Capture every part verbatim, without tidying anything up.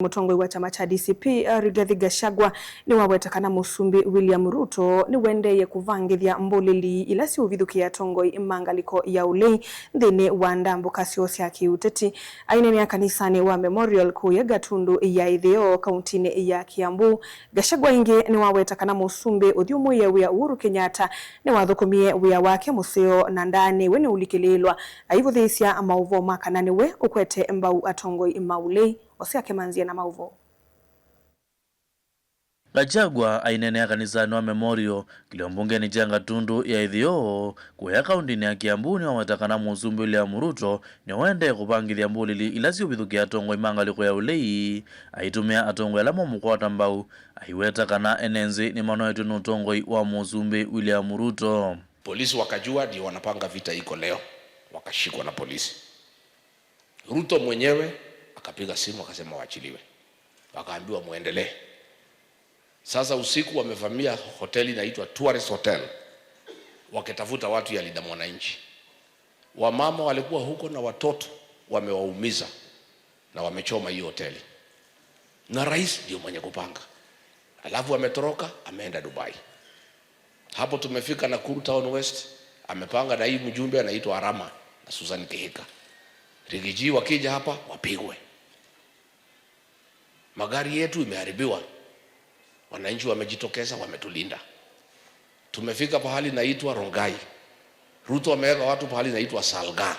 Mũtongoi wa kyama kya D C P, Rigathi Gachagua, nĩwaweta kana Mũsumbĩ William Ruto nĩwendeeye kũvangĩthya mbũlĩli ila siũvithũkĩa atongoi ma ngalĩko ya ũlei nthĩnĩ wa ndambũka syoo sya kĩũteti. Aineenea kanisanĩ wa Memorial kũya Gatundu ya ĩtheo, kauntinĩ ya Kiambu, Gachagua ĩngĩ nĩwaweta kana Mũsumbĩ ũthyũmũĩe wĩa Uhuru Kenyatta nĩwathũkũmie wĩa wake mũseo na ndaanĩwe nĩ ũlikĩlĩĩlwa aivũthĩĩsya maũvoo ma kana nĩwe ũkwete mbau atongoi ma ũlei. Hosea Kemanzia na maũvoo. Gachagua aineenea kanisanĩ wa Memorial kĩlio mbungenĩ kya Gatundu ya ĩtheo kũya kauntinĩ ya Kiambu nĩwaweta kana Mũsumbĩ William Ruto nĩwaendee kũvangĩthya mbũlĩli ila siũvithũkĩa atongoi ma ngalĩko ya ũlei, aitũmĩa atongoi ala mamũkwata mbau, aiweta kana ene nzĩ nĩmanoetw'e nĩ ũtongoi wa Mũsumbĩ William Ruto. Polisi wakajua ndio wanapanga vita iko leo, wakashikwa na polisi. Ruto mwenyewe akapiga simu akasema waachiliwe, wakaambiwa muendelee. Sasa usiku wamevamia hoteli inaitwa Tourist Hotel, wakitafuta watu ya Linda Mwananchi. Wamama walikuwa huko na watoto wamewaumiza na wamechoma hiyo hoteli, na rais ndio mwenye kupanga, alafu ametoroka ameenda Dubai. Hapo tumefika Nakuru Town West, amepanga na hii mjumbe anaitwa Arama na Susan Kihika. Rigiji wakija hapa wapigwe. Magari yetu imeharibiwa, wananchi wamejitokeza, wametulinda. Tumefika pahali naitwa Rongai. Ruto ameweka watu pahali naitwa Salga.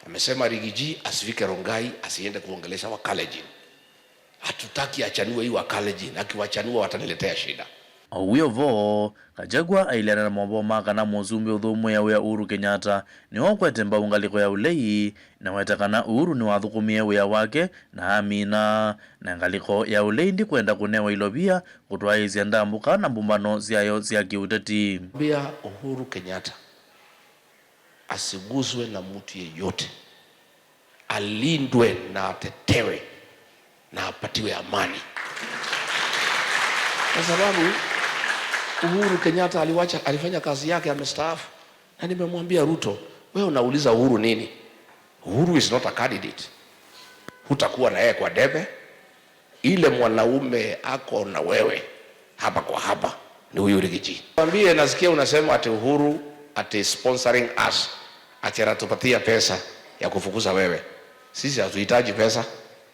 Amesema Rigiji asifike Rongai, asiende kuongelesha Wakalenjin. Hatutaki achanue hii Wakalenjin, akiwachanua wataniletea shida. O wĩo vo, Gachagua aileana na maũvoo ma kana Mũsumbĩ ũthũmũĩa wĩa Uhuru Kenyatta nĩwe ũkwete mbau ngalĩko ya ũlei, na weta kana Uhuru nĩwathũkũmie wĩa wake na amina, na ngalĩko ya ũlei ndĩkwenda kũnewa ilovia kũtwaĩĩsya ndambũka na mbũmbano syayo sya kĩũteti. Mbia Uhuru Kenyatta asiguswe na mtu yeyote, alindwe na atetewe na apatiwe amani, kwa sababu Uhuru Kenyatta aliwacha, alifanya kazi yake, amestaafu. Na nimemwambia Ruto, wewe unauliza Uhuru nini? Uhuru is not a candidate. Hutakuwa na yeye kwa debe. Ile mwanaume ako na wewe hapa kwa hapa ni huyu Rigiji. Mwambie, nasikia unasema ati Uhuru ati sponsoring us, ati anatupatia pesa ya kufukuza wewe. Sisi hatuhitaji pesa.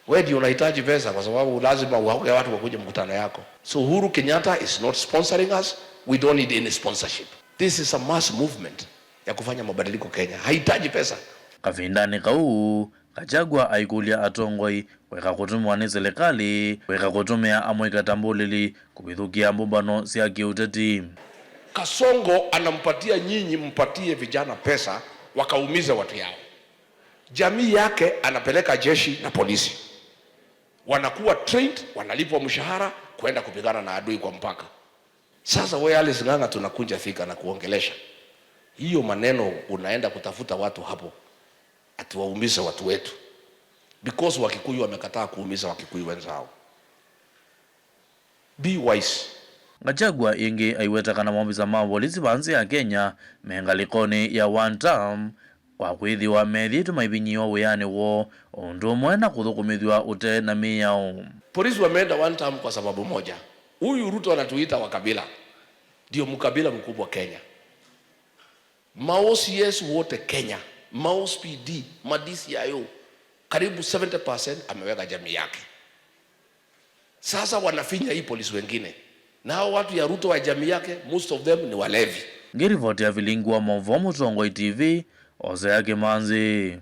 Wewe ndio unahitaji pesa kwa sababu lazima uwauke watu wakuje mkutano yako. So Uhuru Kenyatta is not sponsoring us. We don't need any sponsorship. This is a mass movement ya kufanya mabadiliko Kenya. Haihitaji pesa. Kavindanĩ kau, Gachagua aikũlya atongoi kũeka kũtũmĩwa nĩ silikalĩ, kũeka kũtũmĩa amũika ta mbũlĩli kũvithũkĩa mbũmbano sya kĩũteti. Kasongo anampatia nyinyi, mpatie vijana pesa wakaumize watu yao. Jamii yake anapeleka jeshi na polisi. Wanakuwa trained, wanalipwa mshahara kwenda kupigana na adui kwa mpaka. Sasa wewe Alice Ng'ang'a tunakuja Thika na kuongelesha. Hiyo maneno unaenda kutafuta watu hapo, ati waumize watu wetu. Because Wakikuyu wamekataa kuumiza Wakikuyu wenzao. Be wise. Gachagua ĩngĩ aiweta kana maovisa ma volisi va nzĩ ya Kenya me ngalĩkonĩ ya one term, kwa kwĩthĩwa methĩĩtwe maivinyĩĩwa wĩanĩ woo, o ũndũ ũmwe na kũthũkũmĩthw'a ũte na mĩao. Polisi wameenda one term kwa sababu moja. Huyu Ruto anatuita wa kabila. Ndio mkabila mkubwa Kenya. Ma O C S wote Kenya, ma O C P D, ma D C I O, karibu seventy percent ameweka jamii yake. Sasa wanafinya hii polisi wengine. Na hao watu ya Ruto wa jamii yake, most of them ni walevi. Ngĩrivoti ya vilingi wa maũvoo Mũtongoi T V, Hosea Kĩmanzi.